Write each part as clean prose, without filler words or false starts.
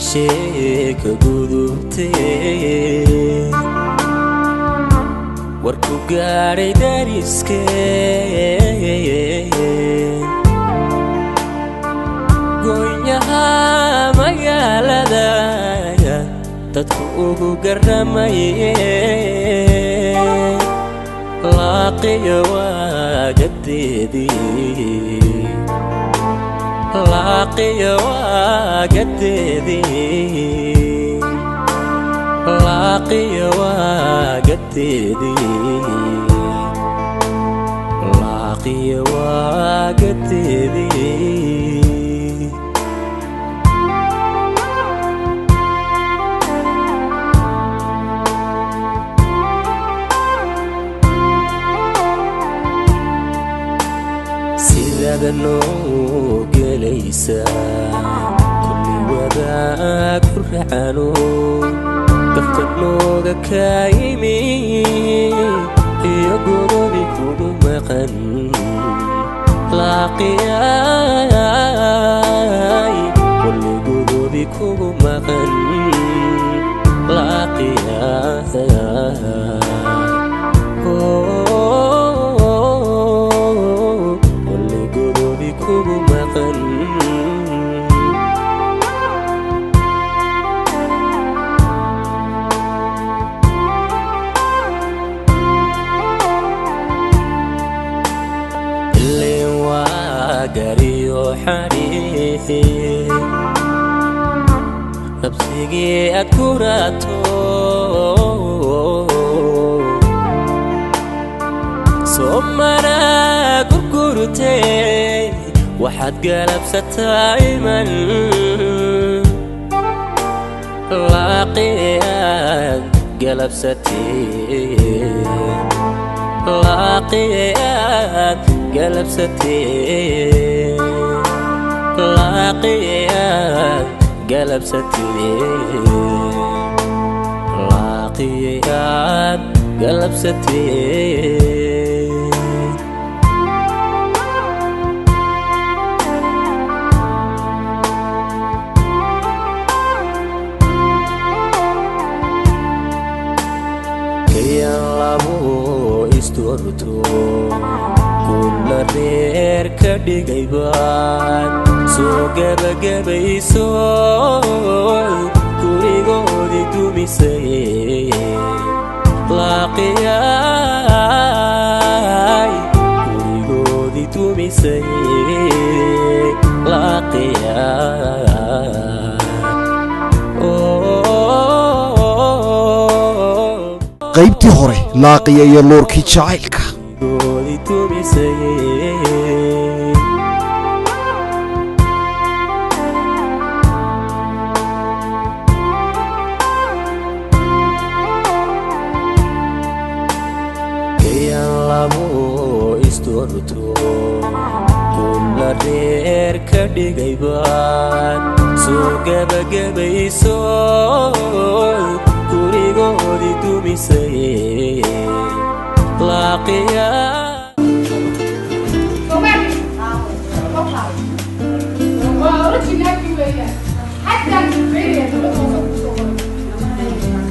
Sheeka gudubtee warku gaadhay dariskee, goonyaha magaalada dadku ugu garamaye, laaqiyo waagadeedii, laaqiyo waagadeedii, laaqiyo waagadeedii, laaqiyo waagadeedii. Sidaada noo gelaysaa kulli wadaag ku racano, gafka nooga kaa yimi iyo godobi kugu maqan, laaqiyay kulli godobi kugu maqan, laaqiyay kulli godobi kugu maqan. Ileen waa gariyo xariixi nabsigii aad ku raato, soomana gurgurtee waxaad galabsataa iman, laaqiyaad galabsatee, laaqiyaad galabsatee, laaqiyaad galabsatee, laaqiyaad galabsatee. Kayan labo isdoorto kula reer ka dhigaybaad soo gebagabayso, gurigoodii dumisay, laaqiyay gurigoodii dumisay, laaqiyay. Qaybtii hore, Laaqiya iyo Luurkii Jacaylka. Gurigoodii dumisay. Kayan labo isdoorto kula reer ka dhigaybaad soo gebagabayso, gurigoodii dumisay, laaqiya. Waa originalkii weeyaan, xataa beeriya dowladda hoose kusoo qoray.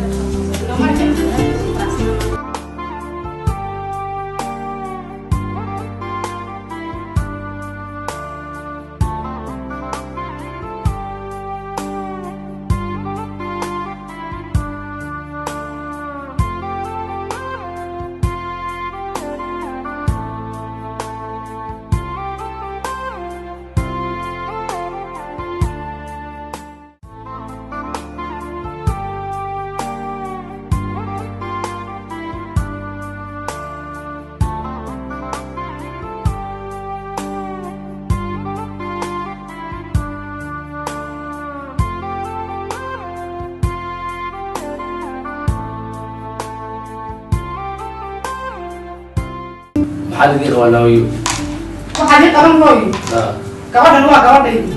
Maxaa idin qabanaa wiyo? Waxaan ii qaban hooyo, gabadhan waa gabadhaydi.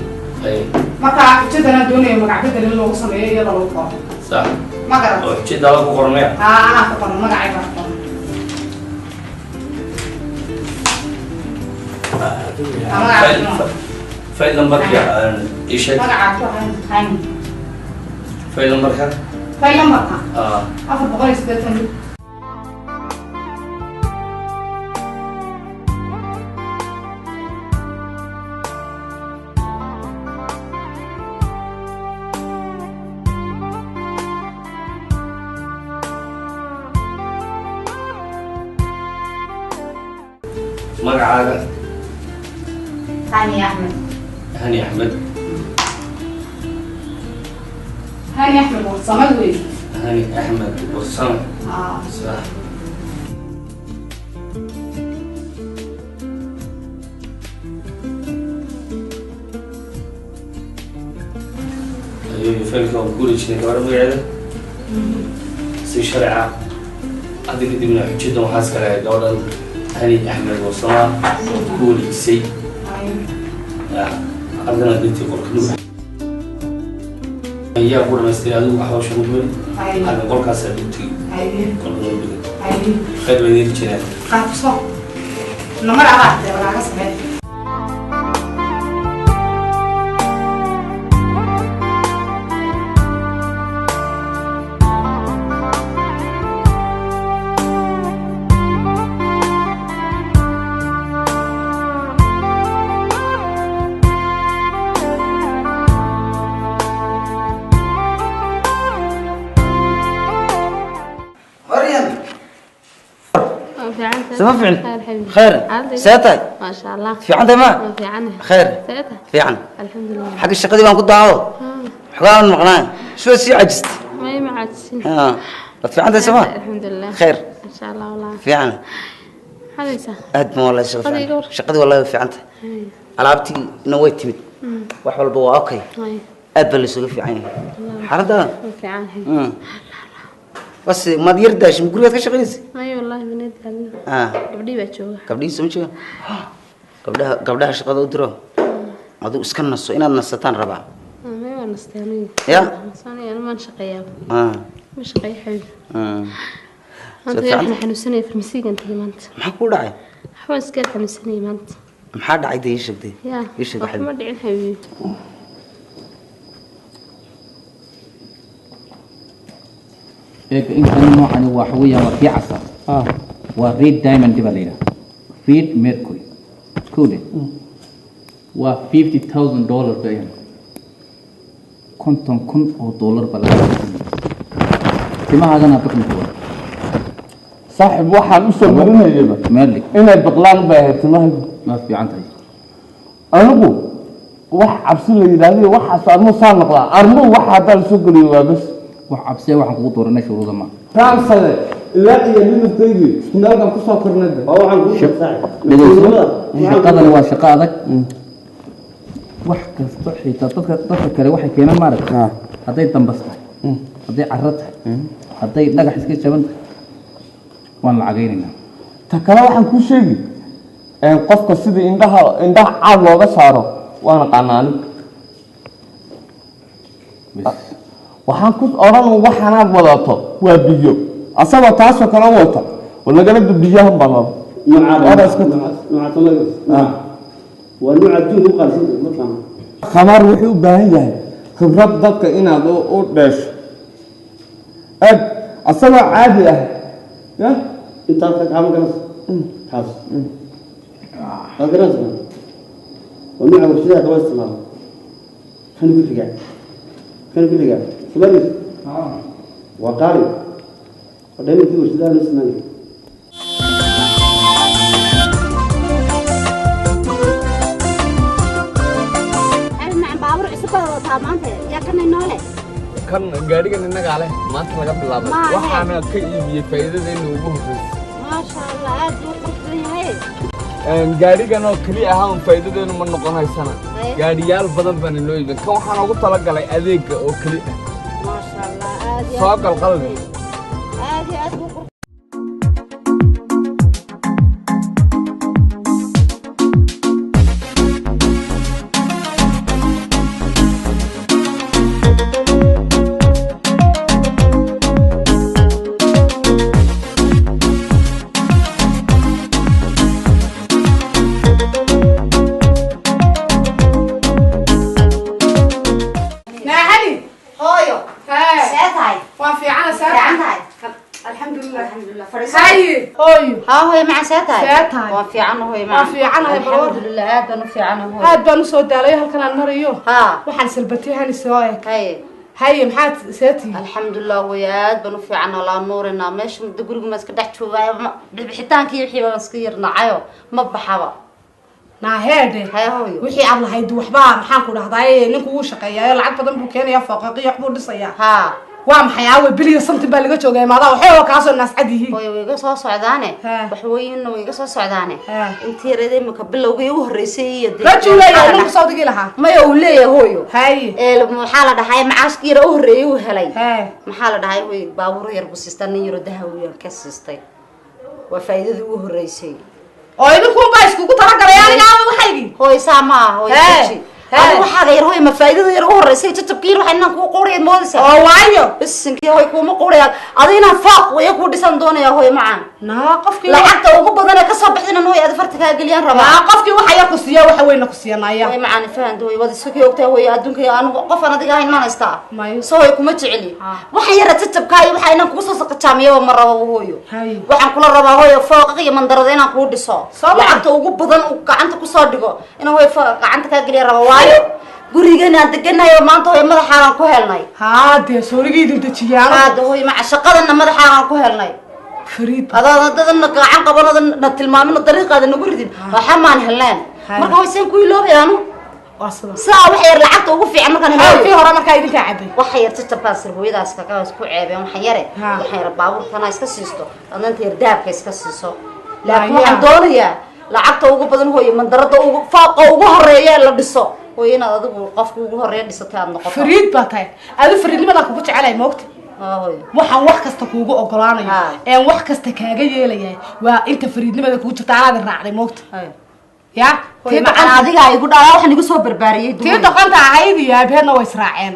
Marka ujeedanaan doonaya magac bedel in loogu sameeyo, iyada lagu qoro. Sax. Ma garat? Oo ujeedda ku qormaya? Haa, anaa ku qoran, magacayga ku qoran. File numberka ii sheeg. Magacaa ku hayn. Fayl lambarka? Fayl lambarka 480. Magacaaga? Hani Axmed. Hani Axmed. Hani Axmed Warsamad wey. Hani Axmed Warsame. Sax. Ayo, faylka waan ku wareejinay gabadha magaceeda si sharci ah. Hadda kadibna xujadan waxaa iska leeyahay gabadhan Hani Axmed Warsama ood ku wareejisay. Haddana dintii qolka nuux ayaa ku dhamaystiray adigu hawsha ugu weyn. Halka qolkaasaa lagu tegi, qolka noo dhigay. Khayr baa idiin jiraan. Qaabso namar abaad walaaga samee. سما فعل خير ساتay ما شاء الله في عندها ما في عنها خير ساتay في عن الحمد لله. حق الشقدي baan ku daado xogaan maqnaan soo si cajist ما عاجزين. ها في عندها سما الحمد لله خير ان شاء الله. والله في عن حديثه aad ma والله shaqo shaqadii والله في عندها alaabtii na way timid wax walba waa okay aad baa la isugu fiican yahay xaaladda في عنها. بس ما يرداش gurigaad ka shaqaynaysa? اي والله من يدالنا. Gabdhii baa jooga. Gabdhihii soo jooga. Gabdhaha shaqada u diro, adigu iska naso, inaad nasataan rabaa. Ma waan nastay aniga. Ya nasanay ana, maan shaqeeyaa, ma shaqeeyo xabiib. Maanta waxaan xanuunsanaya, farmasiigan tagay maanta. Maxaa ku dhacay? Waxbaan iska xanuunsanaya maanta. Maxaa dhacay dee? Ii sheegtay. Ya ii sheeg. Wax ma dhicin xabiib. Eeg, intan noocani waxa weeyaan waa kii casa, waa red diamond baa la yidhaha, red mercury kowde, waa $50,000 weeyaan, $50,000 baa laga timahaagana baqmi waa. Saaxib, waxaan u soo marinayaba meerlig inay baqlaan bay ahayd timahaygu. Ma fiican tahay. Anigu wax cabsi la yidhaahdo waxaas armuu saa noqdaa, armuu wax haddaan soo geliyo waa bas. Wax cabsiya waxaan kugu dooranay shuruuda ma Taansade ilaa iyo midabkaygii isku meelkan kusoo kornay. Dhegeyso, shaqadani waa shaqo adag. Wax kasto xitaa dadka kale waxay keenaan maaragta, hadday dambas tahay, hadday carro tahay, hadday dhagax iska jaban tahay, waan lacagaynaynaa. Ta kale waxaan kuu sheegi, qofka sidii indhaha caad looga saaro waan aqaanaa anigu. Bes. Waxaan ku odhan waxaanaad wadato waa biyo, asagoo taasoo kale wata oo lagala biyahan baa laba. Waa nooca adduunka u qaalisan markaan. Khamaar wuxuu u baahan yahay khibrad dadka inaad u dheesho eg asagoo caadi ah ya. Intaad ka gacmo garas taas waa garas, waa nooca warshadaha kaba isticmaalo. Kan ku xigaa, kan ku xigaa somalis waa qaali, waa dhamankii warshadaha loo isticmaalayo. Baabuur cusub baad wadataa maanta, yaa kana noole? Kan gaadhigan innagaa leh maanta laga bilaabay. Maahe. Waxaana ka iibiyey faa'iidadeena ugu horreysay. Maasha Allah, aad buu u qurux badan yahay. Gaadhigan oo keliya ahaan faa'iidadeenu ma noqon haysana, gaadhiyaal badan baan inoo iibin. Kan waxaan ugu talagalay adeegga oo keli ah. Maasha Allah, aad iyo Soo aad gal qalbi. Aad iyo aad buu qurux. Naahani. Hooyo. Haa. Haye hooyo. Haa hooyo macaan, see tahay? See tahay? Waan fiicanahay macaan. Waan fiicanahay, balwar. Alxamdulilah, aad baan u fiicanahay. Aad baan usoo daalay halkan aan marayo. Haa. Waxaan salbatay hani soo eg. Haye. Haye, maxaad see tihi? Alxamdulilah hooyo, aad baan u fiicanahay. Laa nuurinaa meesha muddo guriga ma iska dhex joogaayo, bixitaankii wixii baan iska yarnacayo, ma baxaba. Naaheedhe. Haye hooyo. Wixii aad lahayd waxbaa maxaan ku dhahdaa, ninku wuu shaqeeyaayo, lacag badan buu keenayaa, fooqaqiyo wax buu dhisayaa. Haa. Waa maxay aawe biliya something baa laga joogaya, maadaa waxay kaasoo naas cad yihiin. Hooyo way iga soo socdaane, waxweynna way iga soo socdaane. Intii yareed imika bilowgii ugu horreysay iyo dee- Rajuu leeyahay ninku soo digi lahaa. Maya, uu leeyahay hooyo. Haye. Ee maxaa la dhahay, macaashkii yara u horreeyay uu helay. Maxaa la dhahay, way baabuur yar buu siistaa, nin yaro dahab ka siistay. Waa faa'iidadii ugu horreysay. Oo idinku baa iskugu talagalay, aniga aawe waxaygii. Hooyo saa ma aha hooyo, deji. Adigu waxaaga yar hooyo, ma faa'iidada yar ugu horreysay jajabkii yar waxaa inaan kuu quurayaad moodaysaa. Oo waayo. Bisinkii hooyo kuuma quurayaan. Adiga inaan faaq waya kuu dhisan doonaya hooyo macaan. Naa qofkii lacagta ugu badan ee kasoo baxda inaan hooyo aad farta kaa geliyaan rabaa. Naa qofkii waxa yar ku siiya waxa weyna ku siiyanaya. Hooyo macaan fahanto hooyo, waad iska kii ogtahay hooyo, adduunka iyo anigu qof aan adiga ahayn maan haystaa. Soo hooyo kuma jeceli. Waxa yara jajabkaa iyo waxa inaan kugu soo saqajaamiyaba ma rabo hooyo. Waxaan kula rabaa hooyo fooqaq iyo mandarada inaan kuu dhiso. Lacagta ugu badan uu gacanta kusoo dhigo inaan hooyo gacanta kaa geliya rabo, waayo gurigan aan deganahay maanta hooyo madaxaagaan ku helnay. Haa dee soorigii idin dejiyaan. Haa dee hooyo maca shaqadana madaxaagaan ku helnay. Fariid. Adaan dadana gacan qabanada na tilmaamin dariiqaada nagu ridin waxa maan helneen. Marka hooyo seen ku iloobay anu. Waa sida. Saa waxa yar lacagta ugu fiican markaan helo. Kii hore markaa idinka cabay. Waxa yar jajabkaan sir hooyadaas kaga isku ceebeen, waxa yare waxa yar baabuurkana iska siisto, adanta yar dahabka iska siiso. Laakiin waxaan doonayaa lacagta ugu badan hooyo, mandarada ugu faaqa ugu horeeya la dhiso hooyo, inaad adigu qofka ugu horeeya dhisatay aad noqoto. Fariid baa tahay. Adu fariidnimada kugu jecelahay moogta. Haa hooyo. Waxaan wax kasta kuugu ogolaanayo een wax kasta kaaga yeelaya waa inta fariidnimada kugu jirta anaad raacday moogta. Ya hooyo macaan, adiga igu dhalaa waxaan igu soo barbaariyay. Tii doqonta ahayd iyo aabaheedna way israaceen.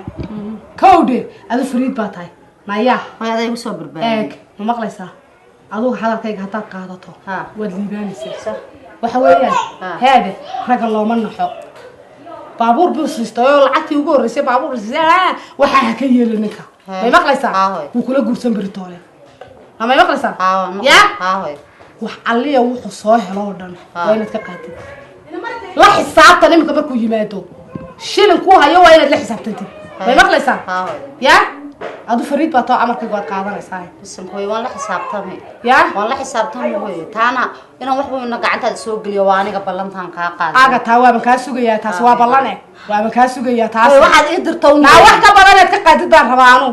Kowdhe adu fariid baa tahay. Maya hooyo adaa igu soo barbaariyay. Eeg ma maqlaysaa? Adigu hadalkayga haddaad qaadato waad liibaanaysaa. Waxa weeyaan heede ragga looma naxo. Baabuur buu siistay oo lacagtii ugu horreysay baabuur siistay, waxaa ha ka yeelin ninka. May maqlaysaa? Wuu kula guursan beritoole. Ma maqlaysaa? Ya wax alliya wuxuu soo helo oo dhan waa inaad ka qaatid. La xisaabtan iminka markuu yimaado shilin kuu hayo waa inaad la xisaabtantid. May maqlaysaa? Ya adu fariid baa too amarkayga waad qaadanaysaa. Bisinka hooyo waan la xisaabtamay. Ya waan la xisaabtamay hooyo, taana inaan wax weyn gacantaada soo geliyo waa aniga ballantaan kaa qaaday. Aaga taa waaban kaa sugayaa, taas waa ballane, waaban kaa sugayaa taas. Hooyo waxaad ii dirto un. Naa wax ka badan inaad ka qaadid baan rabaa anu.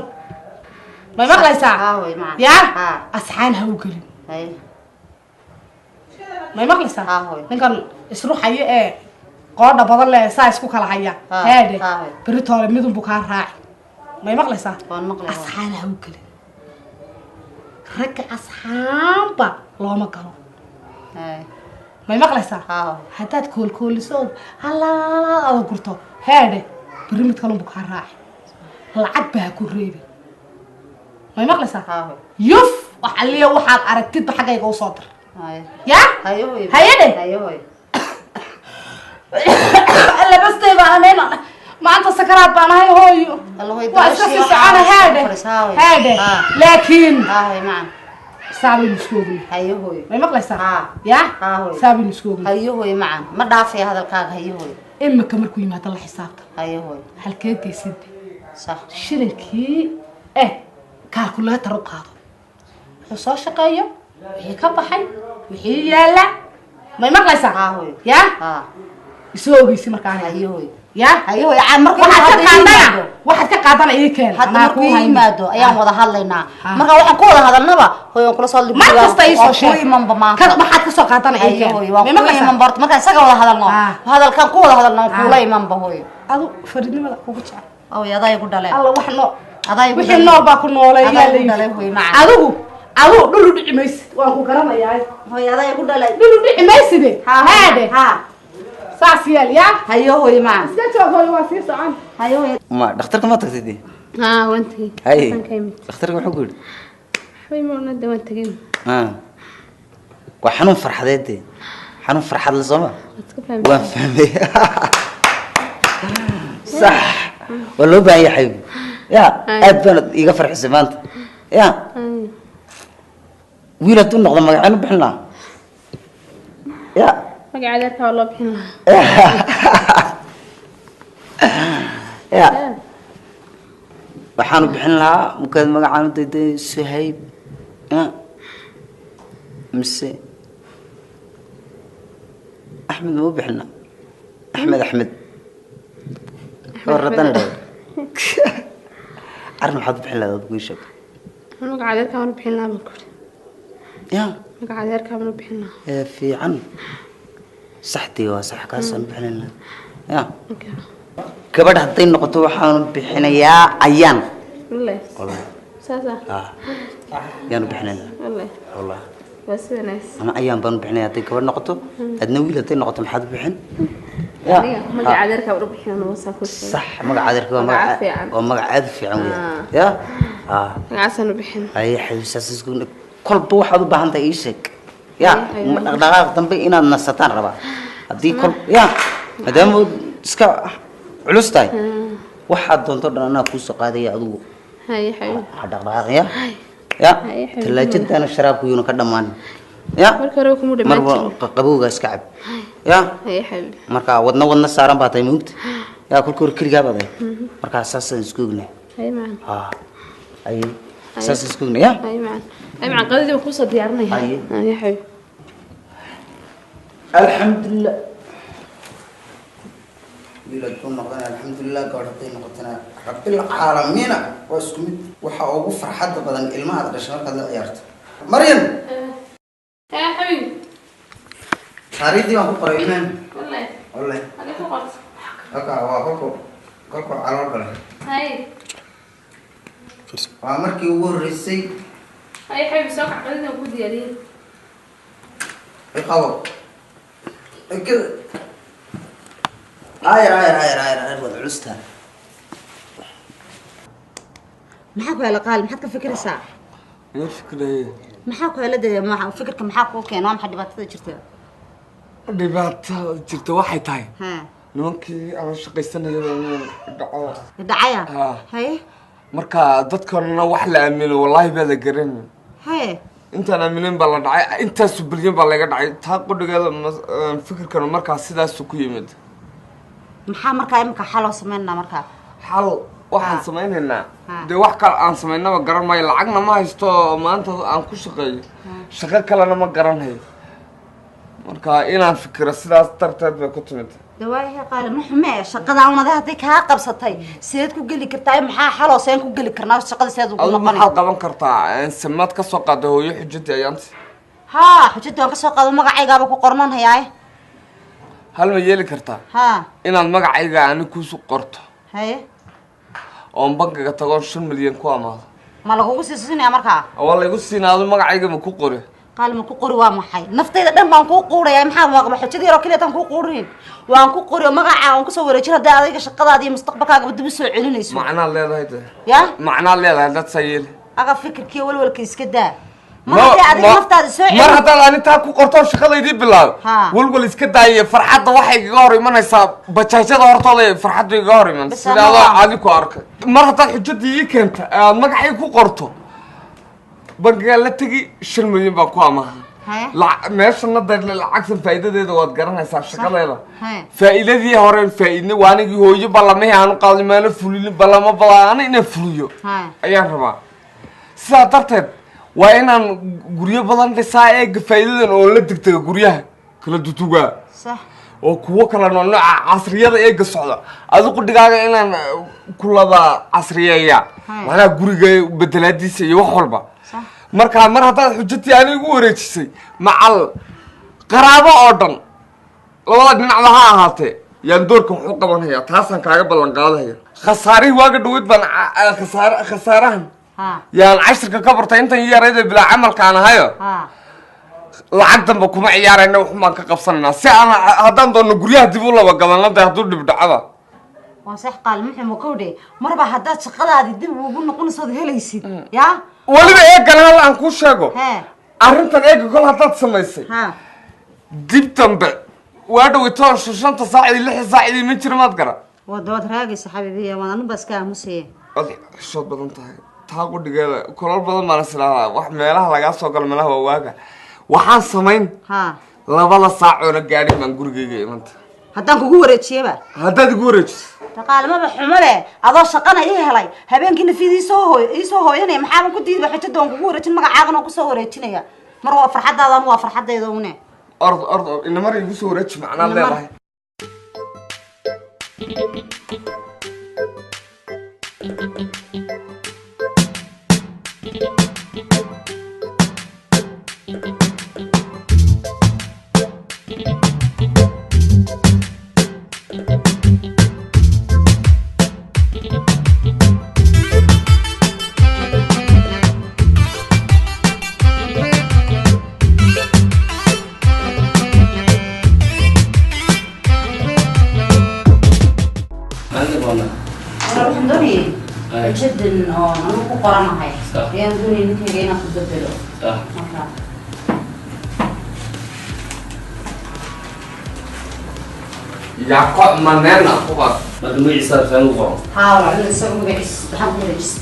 May maqlaysaa? Haa hooyo macaan. Ya asxaan ha u gelin. May maqlaysaa? Ninkan isruxaya ee qoodha badan leh saa isku kala haya heedhe beritoole midunbuu kaa raaci. May maqlaysaa? Asxaan ha u gelin. Ragga asxaanba looma galo. May maqlaysaa? Haddaad koolkooliso halaa ada gurto heedhe berri mid kalunbuu kaa raaci. Lacag baa ha ku reebi. May maqlaysaa? Yuf wax alliya waxaad aragtidba xaggayga usoo dir. Ya hayadhe alla bastay baan ahayn maanta, sakaraad baan ahay hooyo, waa iska sii socona heedhe heedhe. Laakiin saabaynu isku ogni. May maqlaysaa? Ya saabaynu isku ogni. Hayo hooyo macaan, ma dhaafaya hadalkaaga. Hayo hooyo. Imika markuu yimaado la xisaabta. Hayo hooyo. Halkeed geysid shilinkii kaalkuleetar u qaado, wuxuu soo shaqeeyo, wixii ka baxay, wixii yaala. May maqlaysaa? Ya isoo ogeysi markaa. Ya waxaad ka qaadana ii keen. Hadda markuu yimaado ayaan wada hadlaynaa. Marka waxaan ku wada hadalnaba hooyo waan kula soo hadli. Mar kasta ii soo sheeg. Ku imanba maanta. Maxaad ka soo qaadana ii keen. May maqlaysaa? Imanba horta markaan isaga wada hadalno, hadalkaan ku wada hadalno kuula imanba hooyo. Adu fariidnimada kugu jecel. Hooyo adaa igu dhaleen. Alla wax noo adaa igu wixii nool baa ku nooleeyaa adaa igu dhalay hooyo macaan. Adigu adigu dhul u dhici maysid, waan ku garanayaa. Hooyo adaa igu dhalay. Dhul u dhici mayside. Haade saas yeel. Ya hayo hooyo macaan. Iska joog hooyo, waa sii socon. Hayo hooyo. Ma dhakhtarka ma tagtay dee? Haa waan tagay. Haye dhakhtarka muxuu ku yidhi? Waxba ima odhan dee, waan tagay. Waa xanuun farxadeed dee, xanuun farxad le sooma? Waan fahmay. Sax waa loo baahan yahay xabiibi. Ya aad baanad iiga farxisay maanta. Ya Wiil hadduu noqdo magaceen u bixin lahaa ya. Magaca adeerka waa loo bixin lahaa. Ya, waxaanu bixin lahaa mukaad magacaan u dayday Suhayb ya mise Axmed ma u bixina? Axmed Axmed war haddana idhahdo arrin maxaad u bixin lahaa aad ii sheeg. Magaca adeerka baan u bixin lahaa baan ku uri. Ya. Magaca adeerka baan u bixin lahaa. Ee fiican, saxdii waa sax, kaasaan bixin lahaa ya. Okay. Gabadh hadday noqoto waxaanu bixinayaa Ayaan. Wallahi. Wallahi. Saasa. Ah, yaanu bixinaynaa. Wallahi. Wallahi. Waa si wanaagsan. Ama Ayaan baanu bixinaya hadday gabadh noqoto. Adna wiil hadday noqoto maxaad u bixin ya? Aniga magaca adeerka baan u bixin lahaa, saa ku sheegay. Sax, magaca adeerka waa Magaca magaca fiican. Waa magac aad u fiican weeyaan. Ah. Ya, ah. Magacaasaan u bixin. Ay xabiisaas isku kolba waxaad u baahan tahay ii sheeg ya. Ay, ay. Dhaqdhaqaaq dambe inaad nasataan rabaa haddii kol ya maadaama ood iska culus tahay, waxaad doonto dhan anaa kuu soo qaadaya adigu. Haye xabiib. Ha dhaqdhaqaaq ya ya. Haye, xabiib. Talaajadaana sharaabku yuuna ka dhammaan ya. Marka hore kuma dhammaan marba jirin. Qabowga iska cab ya. Haye xabiib. Marka wadna wadna saaran baa tahay moogta ya, kolka hore keligaa baad ahay, markaa saasaan isku ognay. Haye macaan. Ha, ay saasaan isku ognay ya. Haye macaan, haye macaan, qadadii baan kuusoo diyaarinaya. Haye. Haye xabiib. Alxamdulilah, wiil hadduu noqdana alxamdulilah, gabadh hadday noqotana rabbilcaalamiina waa isku mid. Waxaa ugu farxadda badan ilmaha aad dhashay markaad la ciyaarto. Maryam. Haye xabiib. Taariikhdii baan ku qoray ilmahan. Wallahi. Wallahi. Hagee ku qorta? Halka waa kolku calool galay. Haye. Waa markii ugu horreysay. Haye xabiib, soo kac, qadadii baan kuu diyaariyey. Iqabo. Ayar ayar ayar ayar ayar, wada culusta. Maxaa ku hela Qaali? Maxaad ka fikiraysaa? Ma fikiraya. Maxaa ku hela dee? Maxaa fikirka maxaa kuu keena? Waa maxay dhibaatada jirta? Dhibaatada jirta waxay tahay ha nimankii aan shaqaysanaya baa dhaco. Dhacaya? Ah. Haye. Marka dadkanna wax la aamino wallaahi baa la garanay. Haye. Intaan aaminin baa la dhacay, intaasu bilyan baa laga dhacay. Taa qudhigeeda fikirkan markaa sidaasu ku yimid. Maxaa markaa imika xal oo sameynaa markaa? Xal waxaan samaynaynaa Ha. dee wax kale aan samaynaba garan maayo. Lacagna ma haysto oo maanta aan ku shaqeeyo, shaqo kalena ma garanayo. Marka inaan fikiro sidaas darteed bay ku timid. Dee waayahay Qaali, ma xume shaqada unada hadday kaa qabsatay sideed ku geli kartaa? Maxaa xaloo seen ku geli karnaa shaqada sideed ugu Adigu noqonay? maxaad qaban kartaa? Samaad ka soo qaaday hooyo xujadii ayaanti? Haa, xujada waan ka soo qaado, magacaygaaba ku qornan hayaaye. Hal ma yeeli kartaa? Ha. Inaad magacayga ani kuusu qorto Haye. oon bankiga tagoon 5 milyan ku amaado. Ma lagugu sii siinaya markaa? Waa laygu siinaado, magacayga ma ku qori? Qaali, ma ku qori waa maxay? Naftayda dhan baan kuu quuraya. Maxaa waaqba xujada yaroo keliya tan kuu quurin? Waan ku qori oo magaca waan kusoo wareejin haddii adiga shaqadaada iyo mustaqbalkaagaba dib u soo celinayso. Macnaad leedahay de. Ya. Macnaad leedahay dad saa yeeli. Aga fikirkiiyo walwalka iska daa. Mar haddii adiga naftaada soo Mar celin haddaad anintaa ku qorto shaqadaydii bilaabo, Ha. walwal iska daaya. Farxadda waxay igaga hor imanaysaa bajaajada hortooda, farxaddu igaga hor iman. Bas sida anaa adoo waa- caadi ku arkay. Mar haddaad xujadii ii keenta ee aad magacay ku qorto, bankigaa la tegi, 5 milyan baan ku amaha. Haye. Meeshana de lacagtan faa'iidadeeda waad garanaysaa shaqadeeda. Haye. Faa'iidadii hore faa'iidna waa anigii hooyo ballamihii aanu qaaday maana fulinin ballamo badan inaan fuliyo Haye. ayaan rabaa. Sidaa darteed waa inaan guryo badan dhisaa eega faa'iidadan oo la degdega guryaha kala dudugaa oo kuwo kala nooca casriyada eega socda. Adigu dhigaaga inaan kulada casriyeeya, macnaha guriga bedelaadiisa iyo wax walba. Marka mar haddaad xujatii ani igu wareejisay macal qaraabo oo dhan labada dhinacba ha ahaatee, yaan doorkan wax u qabanhaya. Taasaan kaaga ballan qaadahaya. Khasaarihii waaga dhaweyd baan khasaarahan yaan cashirka ka bartay intan yarayda bilaa camalkaan ahayo. Lacag danba kuma ciyaarayna, waxun baan ka qabsanaynaa si aan haddaan doonno guryaha dib u laba gadanna dee hadduu dhib dhacaba. Waa sax Qaal, muxuu ma kowdhe marba haddaad shaqadaadi dib ugu noqonaysood helaysid ya. Weliba eegana hal aan kuu sheego. Hee. Arrintan eega kol haddaad samaysay dib dambe waa dhaweytoon shanta saacidi 6 saacidi ma jira, maad gara. Waad waad raagaysa xabiibiya, waan anuba iska aamusaye. Waad xishood badan tahay. Taa qudhigeeda kolal badan baan islaadaa wax meelaha lagaa soo galo meelaha waa waaga waxaan samayn labada saac oona gaadhin baan gurigeyga imanta. Haddaan kugu wareejiyaba? Haddaad igu wareejiso. Dhaqaalamaba xumo leh adoo shaqana ii helay habeenkiina fiid iisoo hooyanaya maxaaban ku diidba xujada waan kugu wareejin magacaagan oo kusoo wareejinaya mar waa farxadaadan waa farxadayda une. Ord ord inamar igu soo wareeji macnaad leedahay. Jiddan oo anu ku qoranahay ayaan doonayay ninkayga inaan ku bedelo. Marka Yaqo manena ku qor. Marka magaciisa saan u qoro. Haa waa in isagu magaciisa saddexan ku wareejiso.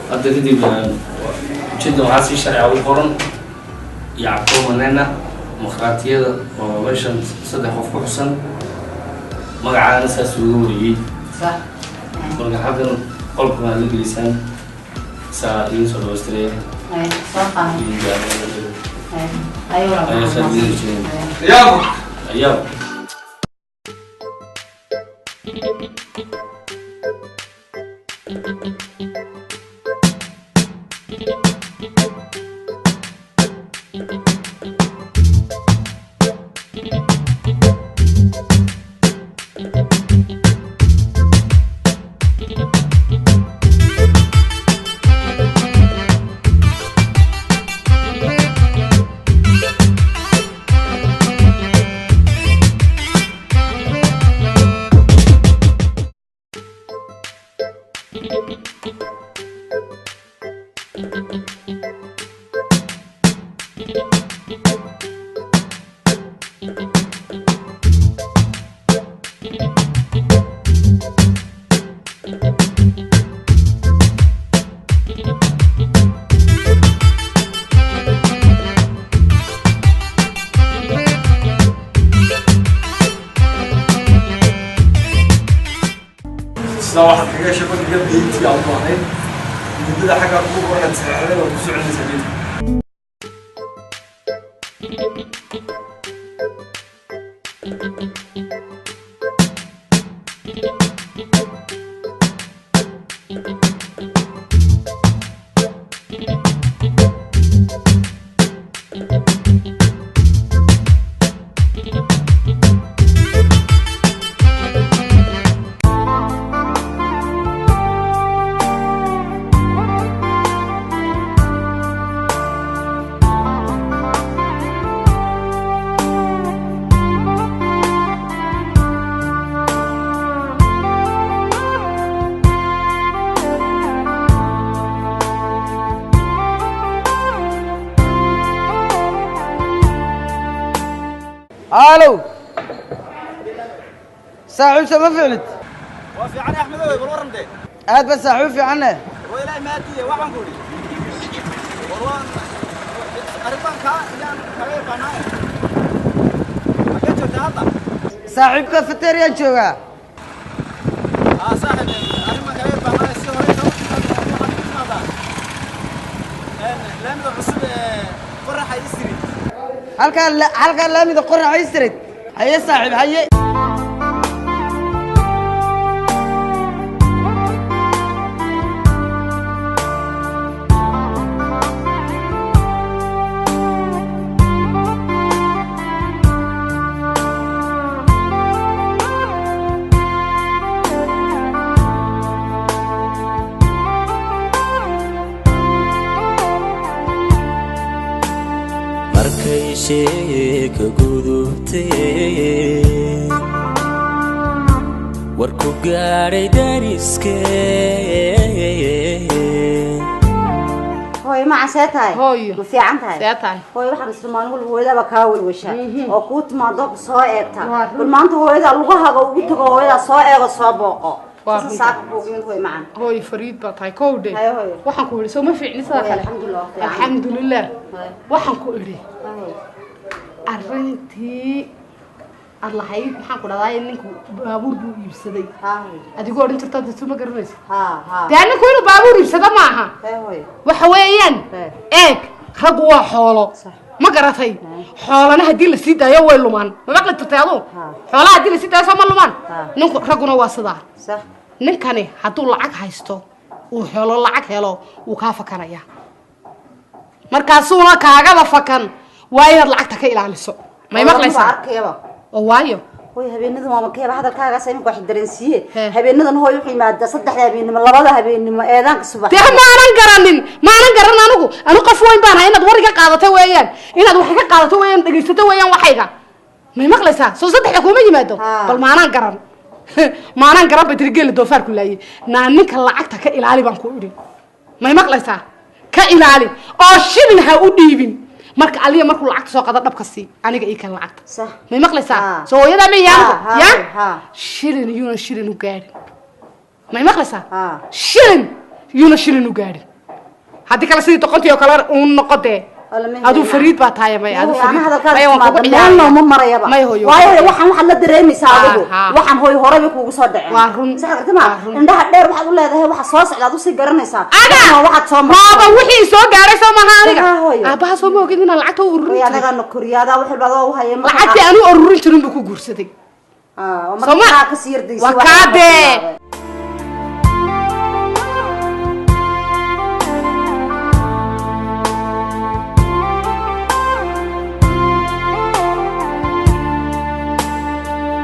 Hadda kadib ujeedda waxaa si sharci u qoran Yacquub Manena markhaatiyada oo meeshan saddex qof ku xusan magacaana saas uga wariyey. Marka xaggan qolka waa la gelisaan saa idiin soo dhamaystiraya. Yaab ayaab. Waxaad kaga heshay bangiga deyntii aad u baahnayd muddada xaggaa kugu qoran saxeexday waad ku soconaysaa deynta. الو ساعوسة ما فعلت وفي عنا احمد اوي بالورم ده aad bas saaxiib fiicanne وإلهي ما أدري waxaan ku yidhi war waan arrintan kaa iyaan kaga yaqaanaaye xaggee joogtaa hadda saaxiib cafeteriyan joogaa aa saaxiib arrin baan kaga yaqaanaaye si hore inta waxaad ku timaadaa laamida cusub ee qoraxa Street halkaan laamida qoraxa Street haye saaxiib haye markay sheeka gudubtay war ku gaadhay dariskee. Hooy Hooyo macan, see tahay? Hooyo. Ma fiican tahay? See tahay? Hooyo, waxaan isla maalin walba hooyadaaba kaa welwashaa oo kuu timaado ku soo eegta. Bal maanta hooyadaa lugahaaga ugu tago, hooyadaa soo eego, soo booqo. Sasa saaka kuugu yimid, hooyo macan. Hooyo, fariid baa tahay kowdhe. Waxaan ku idhi, soo ma fiicni sidaa Hooyo, kale? Alxamdulilah, waa fiican. Alxamdulilah. Waxaan ku idhi, arrintii aad lahayd, maxaan ku dhahdaa, ninku baabuur buu iibsaday adigoo odhan jirta dadku ma garanaysa. Dee ninku inuu baabuur iibsado maaha, waxa weeyaan eeg, raggu waa xoolo, ma garatay? Xoolana haddii la sii daayo way lumaan. Ma maqli jirtay aduu? Xoolaha haddii la sii daayo soo ma lumaan? Ninku ragguna waa sidaa. Ninkani hadduu lacag haysto, uu helo lacag helo, wuu kaa fakanaya. Markaasuuna kaagaba fakan, waa inaad lacagta ka ilaaliso. May maqlaysaa? Arkayaba. Oo waayo. Hooyo, habeenadan waa makayaba hadalkaagaas iminka wax dareensiiye. Habeenadan hooyo wuxuu yimaadaa 3da habeennimo, 2da habeennimo, eedaanka subax. Dee maanan garanin, maanan garan. Anigu anu qof weyn baan ahay. Inaad war iga qaadato weeyaan, inaad wax iga qaadato weeyaan, dhegaysato weeyaan waxayga. May maqlaysaa? Soo 3da kuma yimaado? Bal maanaan garan, maanaan garan bay tiri geela doofaarku laayay. Naa ninka lacagta ka ilaali baan ku idhi. May maqlaysaa? Ka ilaali oo shilin ha u dhiibin. Marka aliya markuu lacagta soo qado, dhabka sii, aniga ii kan lacagta. May maqlaysaa? Soo hooyadaa ma yaanku ya shilin yuuna shilin u gaadhin. May maqlaysaa? Shilin yuuna shilin u gaadhin, haddii kale sidii doqontii oo kale uun noqo. Dee aduu fariid baa tahay. May aduu fariid may, waan kugu meel nooma marayaba. May hooyo. Waayo hooyo, waxaan waxaad la dareemaysaa adigu, waxaan hooyo horey bay kuugu soo dhaceen. Waa run. Sax garta ma indhaha dheer waxaad u leedahay, waxa soo socda aad usii garanaysaa. Aga waxaad soo waaba wixii soo gaaray soo maaha aniga. Aabbaha soo ma ogid inaan lacagta u ururin Hooyo, jiray? Anagaa koriyaada wax walba adoo u haya. Lacagtii aan u ururin jirin buu ku guursaday. Soo ma kasii yardaysa. Waa kaa dee.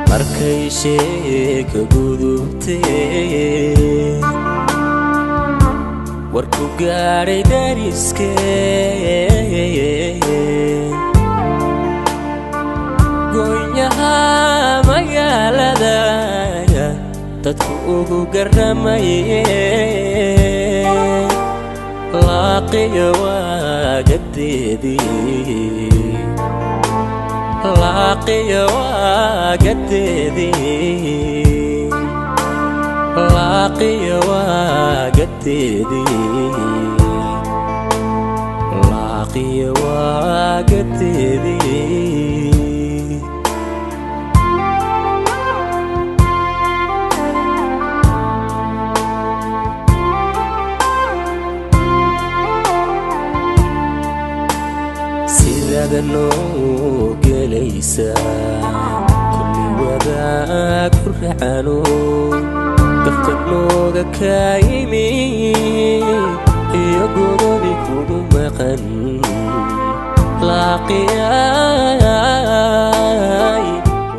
Markay sheeka gudubtee, warku gaadhay dariskee, goonyaha magaalada dadku ugu garamaye, laaqiyo waagadeedii, laaqiyo waagadeedii, laaqiyo waagadeedii, laaqiyo waagadeedii. Sidaada noo gelaysaa kulli wadaag ku racano, dafka nooga kaa yimi iyo godobi kugu maqan, laaqiya